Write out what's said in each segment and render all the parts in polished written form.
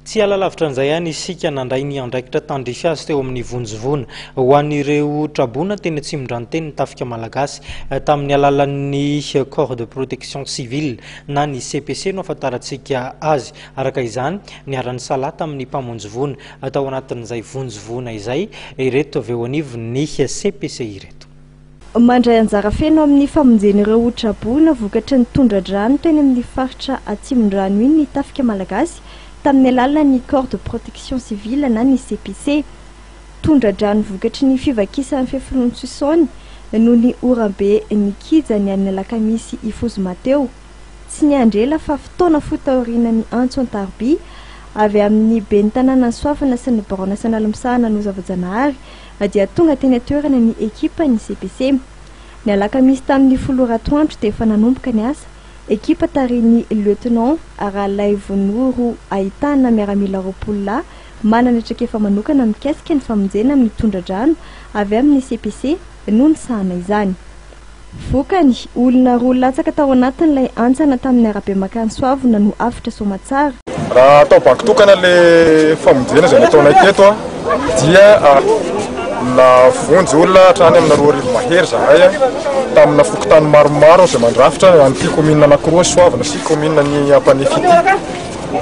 Tsy hiala lavitra an'izay ihany isika nandray ny andraikitra tandrify azy teo amin'ny vonjy voina ho an'ireo traboina teny Atsimondrano teny ny Tafika Malagasy tamin'ny alalan'ny Corps de Protection Civile na ny CPC no ahafantarantsika azy. Araka izany, niara-nisalahy tamin'ny mpamonjy voina tao anatin'izay vonjy voina izay ireto avy eo anivon'ny CPC ireto. Mandray anjara feno amin'ny famonjena ireo traboina vokatry ny tondra-drano teny amin'ny faritra Atsimondrano iny ny Tafika Malagasy tamin'ny alalan'ny Corps de Protection Civile na ny CPC. Tondra-drano vokatry ny fivakisan'ny fefiloha Sisaony noho ny oram-be nikija ny alin'ny alakamisy hifoha zoma teo. Tsy niandry ela fa fotoana fohy taorian'ny antso an-tarobia avy amin'ny ben'ny tanànan'i Soavina sy ny birao nasionaly misahana ny zava-janahary dia tonga teny an-toerana ny ekipan'ny CPC. Ny alakamisy tamin'ny folo ora atoandro dia efa nanomboka ny asa, ekipa tarihin'ny Lieutenant Ralaivonoro ahitana miaramila 20 lahy manana traikefa manokana mikasika ny famonjena amin'ny tondra-drano avy amin'ny CPC no nisahana izany. Vokany, olona roa latsaka tao anatin'ilay hantsana tamin'ny arabe mankany Soavina no avotra soamatsara. Raha atao banky tokana le famonjena izay nataonay teto dia navonjy olona hatrany amina 2000 mahery zahay tamina fokontany maromaro izay mandrafitra an'ity commune anankiroa Soavina sy commune ny Ampanefy ity.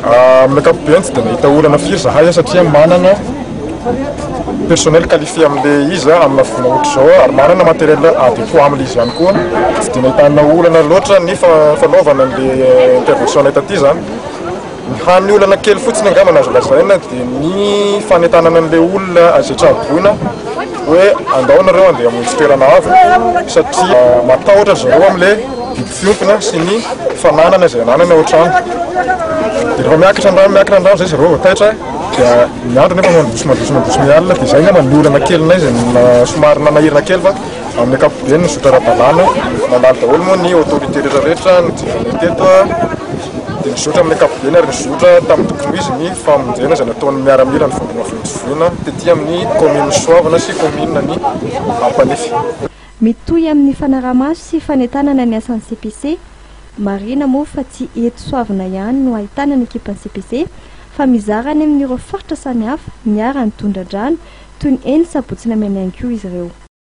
Amin'ny ankapobeny tsy dia nahita olana firy zahay satria manana personnel qualifié amin'ilay izy amina vola ohatr'izao ary manana matériel adéquat amin'ilay izy ihany koa. Tsy dia nahitana olana loatra ny fanaovana an'ilay intervention anay taty izany. Ny hany olana kely fotsiny angamba no azo lazaina dia ny fanentanana an'ilay olona izay traboina hoe andao nareo andeha hamonjy toerana avo satria matahotra ry zareo amin'ilay biby fiompina sy ny fananana izay ananany ao an-trano. Dia rehefa miakatra ny rano, miakatra ny rano izay zareo vao taitra dia ny andro nefa mandroso mandroso mandroso mialina dia izay angamba ny olana kelinay izay somary nanahirana kely fa amin'ny ankapobeny nizotra ara-dalàna nandalo daholo moa ny autorité rehetra rehetra nijery anay teto dia nizotra amin'ny ankapobeny ary nizotra tamin'ny tokony ho izy ny famonjena izay nataon'ny miaramila ny vondrona vonjy voina tety amin'ny commune Soavina sy commune ny Ampanefy. Mitohy amin'ny fanaraha-maso sy fanentanana ny asan'ny CPC. Marihina moa fa tsy eto Soavina ihany no ahitana ny ekipan'ny CPC fa mizara any amin'ireo faritra samihafa niharan'ny tondra-drano toy ny eny Sabotsy Namehana ihany koa izy ireo.